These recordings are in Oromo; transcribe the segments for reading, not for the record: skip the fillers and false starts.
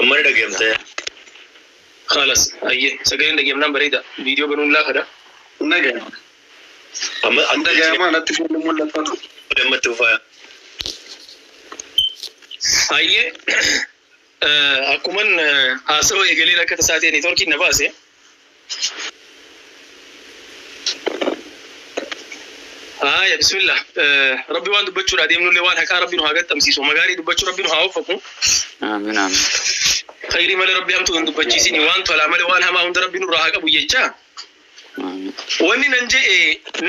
Amma ni dhaga'amte. Khalas, ayyee sagaleen dhaga'amnaan bareeda. Viidiyoo banuun laafadha. Nagayama. Amma Dhagayama natti fuulli mul'atu. Ammatti uffaa. Ayyee akkuman haasawaa eegalee akka tasaa ta'e neetworkiin na baase. Haaya bismillah. Rabbi waan dubbachuudha deemnullee waan haqaa rabbi nu haa gaxxamsiisu. Magaarii dubbachuu rabbi nu haa uffatu. Amiin amiin. Khayrii malee rabbi hamtuu hin dubbachiisini, waan tolaa malee waan hamaa hunda rabbi nurraa haa qabu jecha. Amiin. Wanni nan je'e,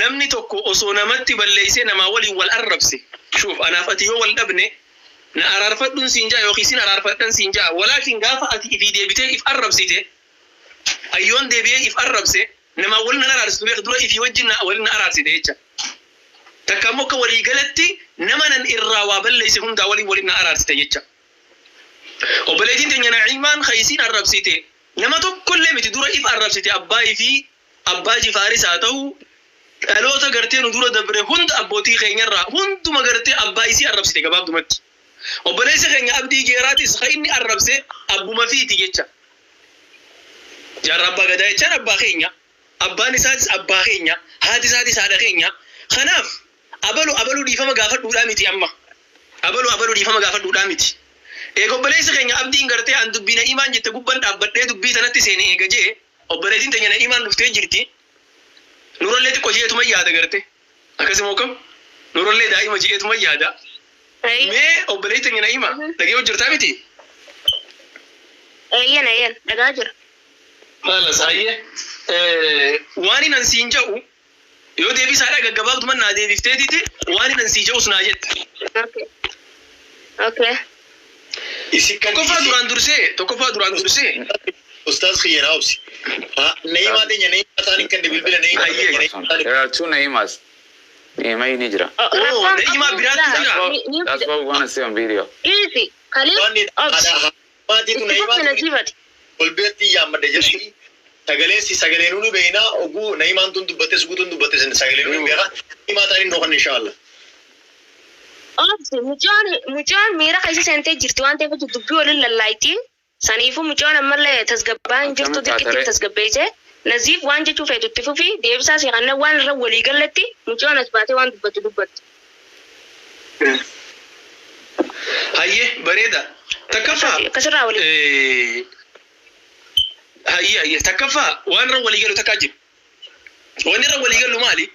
namni tokko osoo namatti balleessee namaa waliin wal arrabse. Shuuf, anaaf ati yoo wal dhabne na araarfadhuun siin ja'a yookiin sin araarfadhan siin ja'a. Walaakin gaafa ati ifii deebitee if arrabsite, ayyoon deebi'ee if arrabse, namaa waliin nan araarsitu beek, dura ifii wajjin na waliin na araarsite jecha. Takka immoo akka walii galatti nama nan irraa waa balleesse hundaa waliin waliin na araarsite jecha. Obboleettiin teenya Na'iimaan kan isiin arrabsite nama tokkollee miti, dura if arrabsite. Abbaa ifii, abbaa Jifaaris haa ta'u, dhaloota gartee nu dura dabre hunda, abbootii keenyarraa hunduma gartee abbaa isii arrabsite gabaabdumatti. Obboleessi keenya Abdii Geeraatis kan inni arrabse abbuma fiiti jecha. Jaarraa abbaa gadaa jechaan abbaa keenya. Abbaan isaatis abbaa keenya. Haati isaatis haadha keenya. Kanaaf abalu abaluu dhiifama gaafadhuudhaa miti amma. Abalu abaluu dhiifama gaafadhuudhaa miti. Eega obboleessi keenya Abdiin gartee an dubbii Na'iimaan jette gubban dhaabbadhee dubbii sanatti seene eega jee, obboleettiin teenya Na'iimaan dhuftee jirti. Nurallee xiqqoo jeetuma yaada garte. Akkasuma kam? Nurallee daa'ima jeetuma yaada. Mee obboleettii teenya Na'iima dhagee hojjetaa miti? Eeyyan, eeyyan, dhagaa jira. Haala saayyee. Waan inni siin jedhu yoo deebisaadha gaggabaabduma naa deebifteetiti, waan inni sii jedhus naa jette. Okay. Isi kan Tokkoffaa duraan dursee, tokkoffaa duraan dursee. Ustaaz kiyya obsi. Ha, Na'iimaa teenya, Na'iimaa ta'anii kan bilbila Na'iimaa Ayyee. teenya Na'iimaa. There are two Naimas. Naima ni jira. Oh, Na'iimaa biraatu jira. That's what we want to see on video. Easy. Khalif, Waan obsi. haadha maatiitu Itti Na'iimaa fufi nasiifati. ol beetti yaammadde jedhanii sagaleen si sagaleen nu beekna, oguu Na'iimaan tun dubbattes guutuun dubbattes sagaleen nu beeka. Na'iimaa ta'anii nu inshallah. Obsi, mucaan miira keessa seentee jirti waan ta'eef dubbii waliin lallaayti. Saniifuu mucaan ammallee tasgabbaa hin jirtu, dirqitti tasgabbeessee. Naziif waan jechuu feetu itti fufi, deebisaa si kanneen waan irra walii galletti mucaan as baatee waan dubbattu dubbatti. Hayyee, bareeda. Takkaffaa. Akkasirraa walii. Hayyee, hayyee, takkaffaa waan irra walii galu takkaa jira. Wanni irra walii galu maali?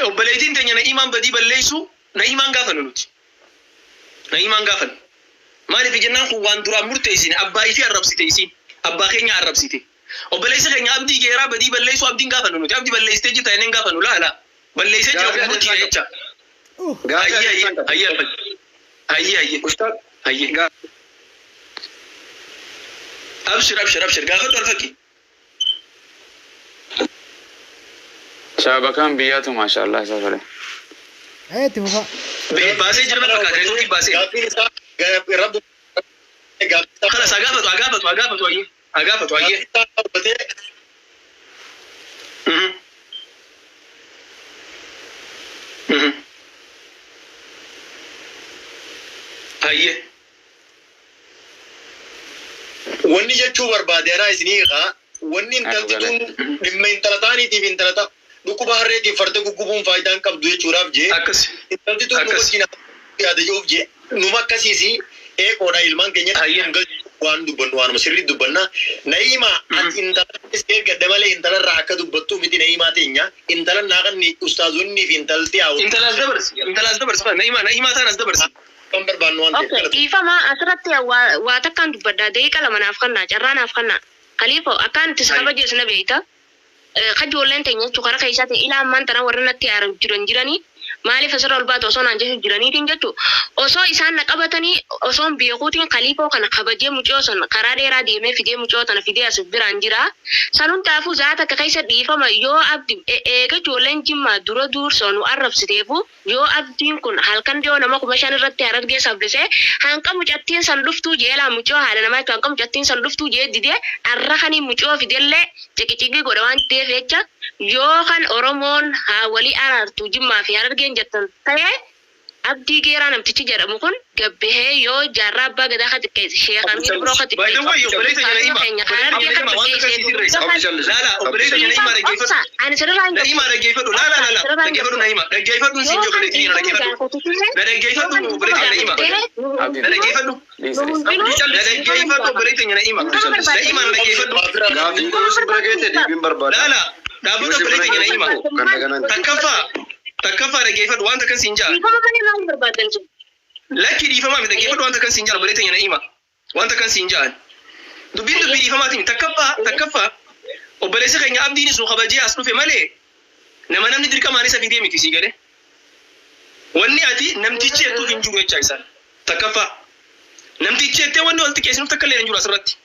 Obboleettiin teenya Na'iimaan badii balleessu Na'iimaan gaafannu nuti. Na'iimaan gaafannu. Maaliif jennaan, kun waan duraan murteessine, abbaa ifii arrabsite isiin. Abbaa keenya arrabsite. Obboleessi keenya Abdii Geeraa badii balleessu Abdiin gaafannu nuti. Abdii balleessitee jirta jenneen gaafannu laala. Balleessee jira, kun murtiidha jecha. Hayyee, hayyee, hayyee, hayyee, hayyee. Ustaaz. Hayyee. Abshir, abshir, abshir, gaafadhu alfaqi. Shaabakaan biyyaatu maashaallah isa fedhe. Ee, itti fufa. Baasee jira na fakkaata, neetwoorkii baasee. Gaaffiin isaa rabbi gaaffiin isaa Kalas, haa gaafatu, haa gaafatu, haa gaafatu, hayyee. Haa gaafatu, hayyee. gaaffiin isaa hubatee. Hayyee. Wanni jechuu barbaade anaa isinii haa wanni intalti tun dhimma intala taaniitiif intala ta dhukkuba harreetiif farda guggubuun faayidaa hin qabdu jechuudhaaf jee. Akkas. Intalti tun nu Akkas. wajjin yaada jechuuf jee, numa akkasiisi eeqoodha ilmaan keenya waan dubbannu waanuma sirrii dubbanna. Na'iima, ati intala eeggadde malee intalarraa akka dubbattu miti. Na'iimaa teenya intala naaqanni ustaazonni fi intalti haa Intala as dabarsi. Intala as dabarsi. Na'imaa, Na'imaa taan as dabarsi. kan barbaannu waan Okay, ta'eef. dhiifama, asirratti waa takkaan dubbadha. Daqiiqa 2 naaf kannaa, carraa naaf kannaa. Kaliifoo akkaan itti si kabajees na beekta. Kajoolleen teenya jechuun karaa keessaatiin ilaa ammaan tana warri natti aaran jiran jiranii maaliif asirra ol baatu osoo naan jechuu jiraniitiin jechuu, osoo isaan na qabatanii osoo hin beekuutiin kaliifoo kana kabajee mucoo san karaa dheeraa deemee fidee mucoo tana fidee as biraan jira. San hundaafuu zaata akka keessa dhiifama yoo abdi eega ijoolleen Jimmaa dura duursoo nu arrabsiteefu, yoo abdiin kun halkan dhiyoo nama 5,000 irratti Harargee saffisee hanqa mucattiin san dhuftuu jeelaa mucoo haadha namaa jechuun hanqa mucattiin san dhuftuu jee didee arra kanii mucoo fidellee ciqiciqii godha waan ta'eef jecha, yoo kan Oromoon haa walii araartu Jimmaa fi Harargeen jettan ta'ee Abdii Geeraa namtichi jedhamu kun gabbahee yoo jaarraa abbaa gadaa ka xiqqeesse Sheekh Amiir biroo ka By the way, xiqqeesse obboleessa keenya Na'iima, keenya kan argee ka Na'iima, waan takka xiqqeesse si sirreessa. Laala, obboleessa keenya Na'iima dhaggeeffadhu. Ani sirraa hin Na'iima dhaggeeffadhu. Laala, laala, dhaggeeffadhu Na'iima. Dhaggeeffadhu siin jiru obboleessa keenya dhaggeeffadhu. Na dhaggeeffadhu obboleessa keenya Na'iima. Abdi Na dhaggeeffadhu. dhiisi dhiisi. Na dhaggeeffadhu obboleessa keenya Na'iima. Na'iima na dhaggeeffadhu. Gaafiin kun yoo si bira geesse deebiin barbaada. Laala, dhaabbata Yoo si bira obboleessa keenya Na'iima. geesse kan dhaganaan. Takkaffaa, takkaffaa dhaggeeffadhu waan takkan siin jaa. Dhiifama malee maal barbaadan sun? Lakki dhiifamaa miti dhaggeeffadhu waan takkan siin jaa obboleessa keenya Na'iima. Waan takkan siin jaan. Dubbiin dubbii dhiifamaati takkaffaa, takkaffaa obboleessa keenya Abdiin sun kabajee as dhufe malee nama namni dirqamaan isa fidee miti sii galee. Wanni ati namtichi jettuuf hin jiru jechaa isaan. Takkaffaa. Namtichi jettee wanni wal xiqqeessinuuf takka illee hin jiru asirratti.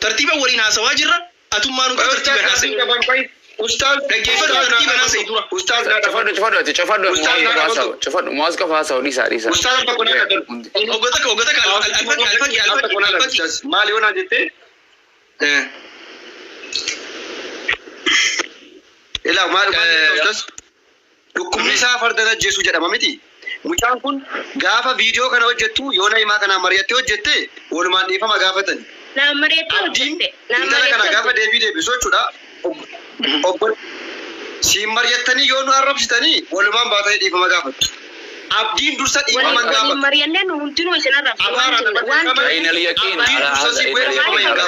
Tartiiba waliin haasawaa jirra. Atummaa nuti tartiiba haasa'e. Ustaaz Dhaggeeffadhu tartiiba haasa'e dura. Ustaaz Cufadhu cufadhu ati cufadhu Ustaaz Muwaaz qofa naa haasa'u cufadhu Muwaaz qofa haasa'u dhiisaa dhiisaa. Ustaaz tokko naa dhagalu. Ogga takka ogga takka alfaqi alfaqi alfaqi alfaqi. Maali yoo naa jettee ilaa maal maal ustaaz dhukkubni isaa farda ajjeesuu jedhama miti. Mucaan kun gaafa viidiyoo kana hojjettu yoo Na'imaa kanaan mari'attee hojjette walumaan dhiifama gaafatan. Naan mareettee Abdiin hojjette. Naan intala kana mareettee gaafa hojjette. deebii deebisu jechuudha. Obbo siin mari'attanii yoo nu arrabsitanii walumaan baatanii dhiifama gaafattu. Abdiin dursa dhiifama Waliin gaafatu. mari'annee nu hundinuu isin arrabsu. Afaan Waan arrabsa. فإن اليقين على هذا إن اليقين على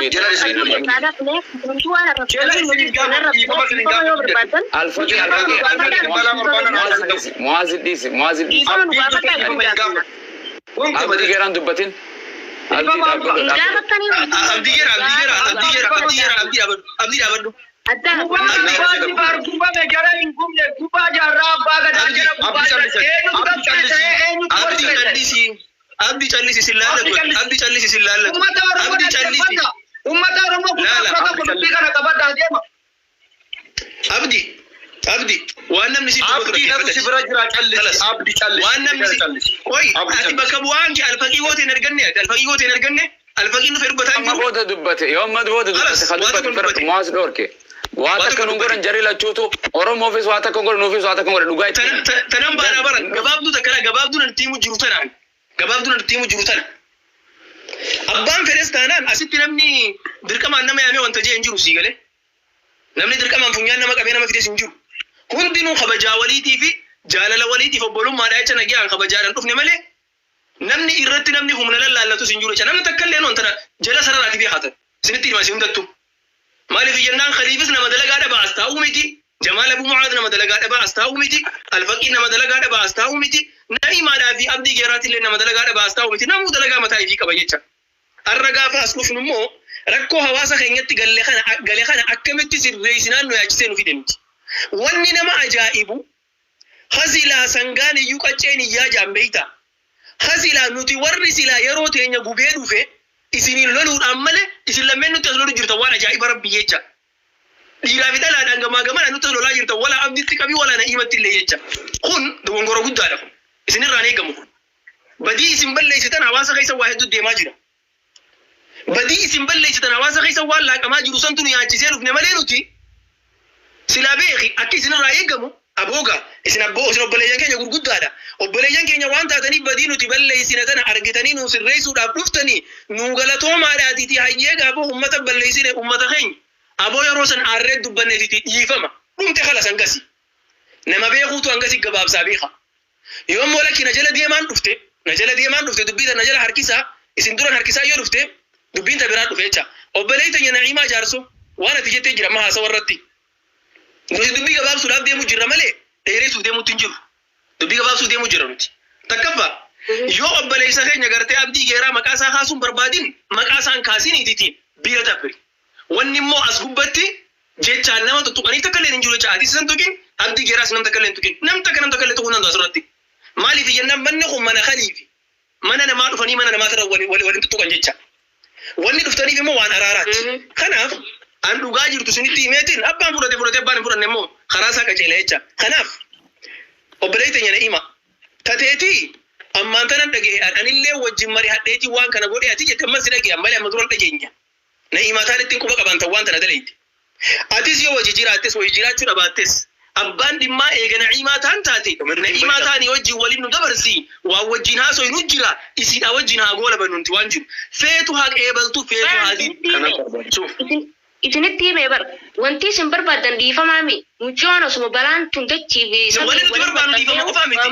الشاشة الفقي الفقي الفقي معاذ ديسي معاذ ديسي Abdii Geeraan dubbatin. Abdii dhaabbadhu dhaabbadhu. Abdii Geeraa Abdii Geeraa Abdii Geeraa Abdii Geeraa Abdii dhaabadhu Abdii dhaabadhu. Abdii callisi Abdii callisi sin laallatu Abdii callisi sin laallatu Abdii callisi Abdii Abdii waan namni si dubbatu Abdii natu si dhaggeeffadhu. bira jira callisi. Abdii callisi. Waan namni si qoy ati bakka bu'aan kee alfaqii gooteen arganne ati alfaqii gooteen arganne alfaqiin dhufee dubbataa hin Amma jiru. booda dubbate yoo amma booda dubbate kan Waan dubbate tokko fira dubbate. Muwaaz dhoorke. Waa takka nun godhan jarri lachuutu Oromoofis waa takka hin godhan nuufis waa takka hin godhan dhugaa itti. Tanan baanaa baran gabaabduu takka gabaabduu nan tiimu jiru tanaan gabaabduu nan tiimu jiru tana. Abbaan fedhes taanaan asitti namni dirqamaan nama yaamee wanta jee hin jiru sii galee. Namni dirqamaan funyaan nama qabee nama fides hin jiru. Hundinuu kabajaa waliitii fi jaalala waliitiif obbolummaadhaa jecha nagaan kabajaadhaan dhufne malee namni irratti namni humna lallaallatus hin jiru jecha namni takka illee wanta jala sararaati beekatan isinitti hima isin hundattuu. Maaliif jennaan Khaliifis nama dalagaa dhabaa as taa'uu miti. Jamaal Abu Mucaad nama dalagaa dhabaa as taa'uu miti. Alfaqiin nama dalagaa dhabaa as taa'uu miti. Na'imaadhaa fi Abdii Geeraatillee nama dalagaa dhabaa as taa'uu miti. Namuu dalagaa mataa ifii qaba jecha. Har'a gaafa as dhufnu immoo rakkoo hawaasa keenyatti galle kana gale kana akkamitti sirreessinaan nu yaachisee nu fide miti. Wanni nama ajaa'ibu hasilaa sangaan iyyuu qacceen iyyaa jaan beeyta. Hasilaa nuti warri silaa yeroo teenya gubee dhufe isiniin loluudhaan malee isin lammeen nutti as lolu jirtan waan ajaa'iba rabbi jecha. Dhiiraa fi dhalaadhaan gamaa gamanaan nutti as lolaa jirtan walaa abditti qabii walaa na'iimatti illee jecha. Kun dogongora guddaadha kun. Isinirraan eegamu kun. Badii isin balleessitan hawaasa keessa waa hedduu deemaa jira. Badii isin balleessitan hawaasa keessa waan laaqamaa jiru santu nu yaachisee dhufne malee nuti silaa beeki akka isinirraa eegamu abooga isin abboo isin obboleeyyan keenya gurguddaadha. Obboleeyyan keenya waan taataniif badii nuti balleessine tana argitanii nu sirreessuudhaaf dhuftanii nu galatoomaadhaatiiti hayyee gaafoo ummata balleessine ummata keenya aboo yeroo san aarree dubbanneetiti dhiifama dhumte kalas hangasi. Nama beekuutu hangasi gabaabsaa beeka. Yoommoo lakki na jala deemaan dhufte na jala deemaan dhufte dubbii tana na jala harkisaa isin duran harkisaa yoo dhufte dubbiin ta biraa dhufe jecha. Obboleeyyi teenya Na'iimaa Jaarso waan ati jettee jira amma haasawa irratti. Nuti dubbii gabaabsuudhaaf deemu jirra malee dheeressuuf deemuutti hin jiru. Dubbii gabaabsuuf deemu jirra nuti. Takkaffaa yoo obboleessa keenya gartee Abdii Geeraa maqaa isaa kaasuun barbaadin maqaa isaan kaasiniititi bira dabri. Wanni immoo as gubbatti jechaan nama tuttuqaniif takka illee hin jiru jecha ati isan tuqin Abdii Geeraas nam takka illee hin tuqin. Nam takka nam takka illee tuquu hin danda'u asirratti. Maaliif jennaan manni kun mana kaliifi. Mana namaa dhufanii mana namaatirra waliin tuttuqan jecha. Wanni dhuftaniif immoo waan araaraati. Kanaaf an dhugaa jirtu isinitti himeetiin abbaan fudhate fudhate abbaan hin fudhanne immoo karaa isaa qajeela jecha. Kanaaf obboleettii teenya Na'iima tateetii ammaan tanan dhagahe anillee wajjin marii hadheetii waan kana godhe ati jette ammas si dhagahe malee amma duran dhageenya. Na'iimaa taan ittiin quba qaban ta'u waan tana daleetti. Atis yoo wajji jiraattes wajji jiraachuu dhabaattes Abbaan dhimmaa eega Na'iimaa taan taate Na'iimaa taanii wajjin waliin nu dabarsi waan wajjin haasoo nu jira isiidha wajjin haa goola bannuti waan jiru feetu haa qeebaltu feetu haa diidu. Isinitti himee bar wanti isin barbaadan dhiifamaa mi mucaan osuma balaan tun dachii fi Wanni nuti barbaannu dhiifama qofaa miti.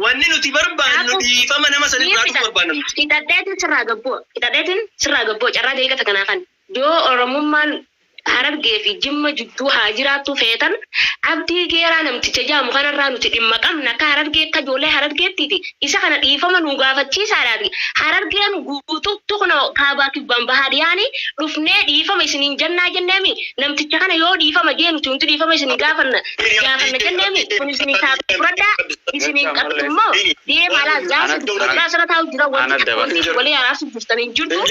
Wanni nuti barbaannu dhiifama nama sanirraa dhufu barbaanna nuti. Hidhadheetiin sirraa gabboo hidhadheetiin sirraa gabboo carraa deegata kanaa kan yoo Oromummaan Harargee fi Jimma jidduu haa jiraattu feetan Abdii Geeraa namticha jaamu kanarraa nuti dhimma qabna akka Harargee akka ijoollee Harargeettiiti isa kana dhiifama nu gaafachiisaadhaati Harargeen guutuutti kun kaabaa kibbaan bahaa dhiyaanii dhufnee dhiifama isiniin jennaa jenneemi namticha kana yoo dhiifama jee nuti hundi dhiifama isinii gaafanna gaafanna jenneemi kun isinii taatu fudhadhaa isiniin qabdu immoo deema alaa jaasa dubbataa sana taa'u jira wanti walii araarsuuf jirtaniin jirtu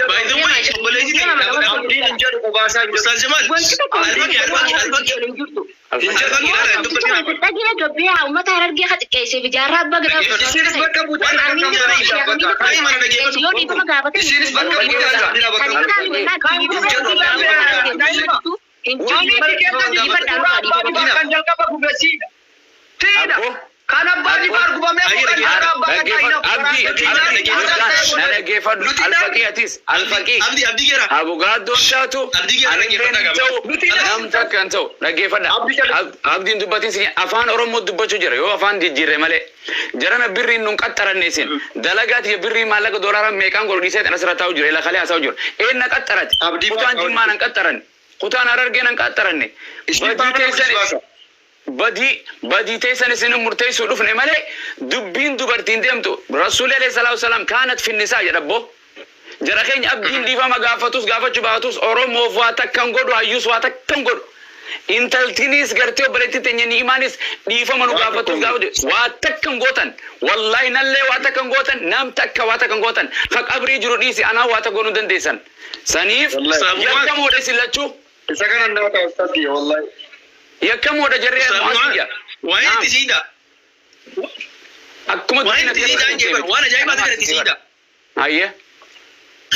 deema nama Abdiin jedhu qubaasaa hin Ustaaz Jamal wanti tokko Alfaqi Alfaqi Alfaqi hin jirtu. Alfaqi ilaala dubbatina. Dhagina gabbee uummata Harargee haa xiqqeessee fi jaarraa abbaa gadaa. Isinis bakka buutee Yoo dhiifama gaafatan. Isinis bakka buutee jira bakka Kan jalqaba gubesiidha. Tiidha. Kan abbaan jifaar gubamee Na dhaggeeffadhu. Alfaqii atis. Alfaqii. Abdii Abdii Geeraa. Abugaaddoon taatu anilleen ta'u nam takka hin ta'u dhaggeeffadha. Abdiin dubbatiin isin afaan Oromoo dubbachuu jira yoo afaan jijjiirre malee. Jarana birriin nun qaxxaranne isin dalagaati birrii maallaqa doolaara meeqaan godhu dhiisee asirra taa'u jira ilakalee haasa'u jira. Een na qaxxarate kutaan Jimmaa nan qaxxaranne kutaan Harargee nan qaxxaranne. Badii teessan badii badii teessan isin murteessuu dhufne malee dubbiin dubartiin deemtu rasuulli alayhi salaatu wasalaam kaanat finnisaa jedha boo. Jara keenya abdiin dhiifama gaafatus gaafachuu baatus Oromoof waa takka hin godhu hayyuus waa takka hin godhu. Intaltinis gartee obboleettii teenya ni'imaanis dhiifama nu gaafatus gaafatu waa takka hin gootan. Wallaahi nallee waa takka hin gootan nam takka waa takka hin gootan. Ka qabrii jiru dhiisi anaa waa takka goonuu dandeessan. Saniif yakkamoodha isin lachuu. Isa kana nama taasisatti wallahi. Yakkamoodha jarree mu'asiyya. Waan itti siidha. Akkuma Waan itti siidhaan jeebar waan ajaa'ibaa ta'e itti siidha. Ayyee.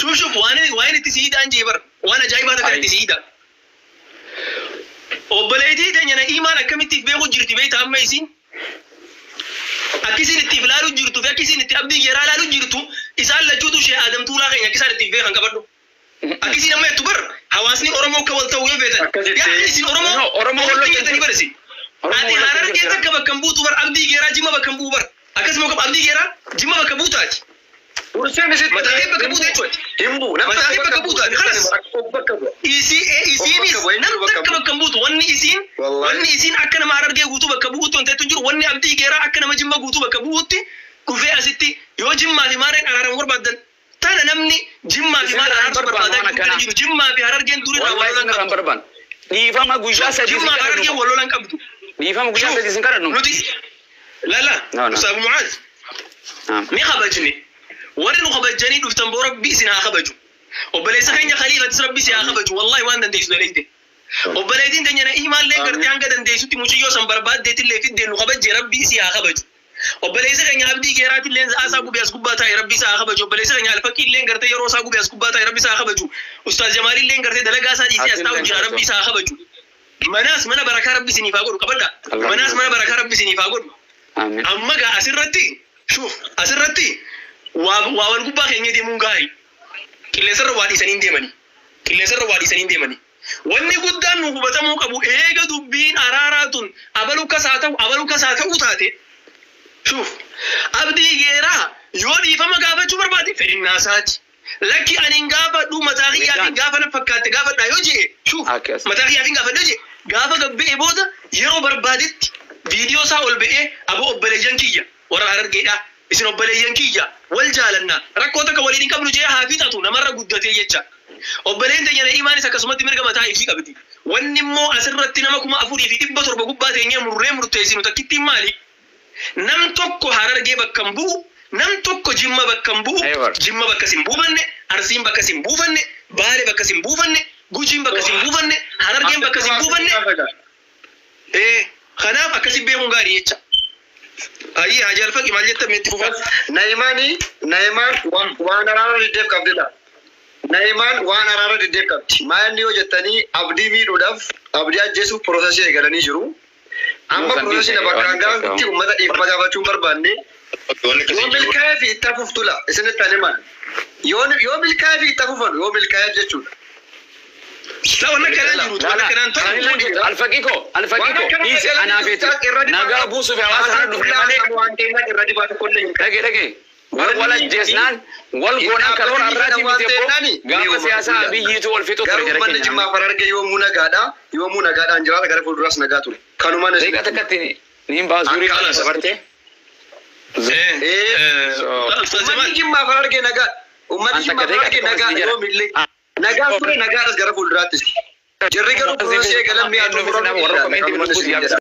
Shuf shuf waan itti siidhaan jeebar waan ajaa'ibaa ta'e itti siidha. Obboleettii teenya Na'iimaan akkamittiif beeku jirti beektaa amma isin? Akka isin ittiif ilaalu jirtu fi akka isin itti Abdii Geeraa ilaalu jirtu isaan lachuutu ishee Adam Tuulaa keenya akka isaan ittiif beekan qabadhu. Akka isin amma jettu bar hawaasni Oromoo akka wal ta'u yoo feetan. Yaa isin Oromoo Oromoo walitti jettanii barsi. Ati Harargee takka bakka hin buutu bar Abdii Geeraa Jimma bakka hin bu'u bar. Akkasuma qaba Abdii Geeraa Jimma bakka buutaati. Durseen isitti Mataa kee bakka buuta jechuudha. Hin bu'u. Mataa kee bakka buutaati. Kalas. Isiinis nam takka bakka hin buutu. Wanni isiin wanni isiin akka nama Harargee guutuu bakka bu'uutti wanti jettu jiru wanni Abdii Geeraa akka nama Jimma guutuu bakka bu'uutti dhufee asitti yoo Jimmaa fi Maareen araaramu barbaadan tana namni Jimmaa fi Maareen araarsu barbaadaa jiru Jimmaa fi Harargeen durii irraa wal lolan qabdu. Dhiifama guyyaa sadii Jimmaa fi Harargeen wal lolan qabdu. Dhiifama guyyaa sadii sin kadhannu. Nuti lala Ustaaz Mucaaz ni kabajne. Warri nu kabajanii dhuftan boo rabbi isin haa kabaju. Obboleessa keenya Khaliifatis rabbi isin haa kabaju. Wallahi waan dandeessu daleeyte. Obboleettiin teenya Na'iimaallee gartee hanga dandeessutti mucayyoo san barbaaddeetillee fiddee nu kabajje rabbi isii haa kabaju. Obboleessa keenya Abdii Geeraatillee sa'aa gubee as gubbaa taa'e rabbi isaa haa kabaju. Obboleessa keenya Alfaqiillee gartee yeroo isaa gubee as gubbaa taa'e rabbi isaa haa kabaju. Ustaaz Jamaalillee gartee dalagaa isaa dhiisee as taa'u jira rabbi isaa haa kabaju. Manaas mana barakaa rabbi isiniif haa godhu qabadha. Manaas mana barakaa rabbi isiniif haa godhu. Amma gaa asirratti shuuf asirratti waa wal gubbaa keenya deemuun gaarii. Qilleensarra waa dhiisanii hin deemani. Qilleensarra waa dhiisanii hin deemani. Wanni guddaan nu hubatamuu qabu eega dubbiin araaraa tun abalu kasaa ta'u abalu kasaa ta'uu taate. Shuuf Abdii Geeraa yoo dhiifama gaafachuu barbaade fedhinnaa isaati. Lakki ani hin gaafadhu mataa kiyyaatiin gaafa na fakkaatte gaafadhaa yoo jedhe shuuf mataa kiyyaatiin gaafadha yoo jedhe gaafa gabbee booda yeroo barbaadetti viidiyoo isaa ol ba'ee aboo obboleeyyan kiyya warra Harargeedhaa isin obboleeyyan kiyya wal jaalanna rakkoo takka waliin hin qabnu jee haa fixatu namarra guddatee jecha. Obboleen teenya Na'iimaanis akkasumatti mirga mataa ishii qabdi. Wanni immoo asirratti nama 4700 gubbaa teenyee murree murteessinu takkittiin maali? Nam tokko Harargee bakka hin bu'u, nam tokko Jimma bakka hin bu'u, Jimma bakka sin buufanne, Arsiin bakka sin buufanne, Baale bakka sin buufanne, Gujiin bakka sin buufanne, Harargeen bakka sin buufanne. Kanaaf akkasi beekuun gaarii jecha. Ayyee Haji Alfaqi maal jettan itti fufaa? Na'imaan waan araara diddeef qabdidha. Na'imaan waan araara diddeef qabdi. Maal inni yoo jettanii abdii miidhuudhaaf abdii ajjeesuuf piroosesii eegalanii jiru. Amma piroosesii bakka gaafitti uummata dhiifama gaafachuu hin barbaanne. Yoo milkaa'ee fi itti hafuuf tula isinitti ani maal? Yoo milkaa'ee fi itti hafufan yoo milkaa'eef jechuudha. La wanna kanaan jiru wanna kanaan ta'u. Alfaqii koo alfaqii koo dhiise anaafeeti nagaa buusuuf hawaasa kana dhufne malee Waan ta'eef irra dibaa tokkollee hin dhage dhage wal wal ajjeesnaan wal goonaan karoora har'aatii miti ebboo gaafa siyaasaa biyyiitu wal fixu ture Garuu jara uummanni keenya. Jimmaa Harargee yoomuu nagaadha. Yoomuu nagaadhaan jiraata gara fuulduraas nagaa ture. Kanumaan isin. Daqiiqaa takkatti niin baasu zuurii kana dabartee. Uummanni Jimmaa Harargee nagaadha. Uummanni Jimmaa Harargee nagaadha yoomillee. Nagaa ture nagaadhas gara fuulduraattis. Jarri garuu kunuunsi eegalan mi'a xumuramu. Warra komentii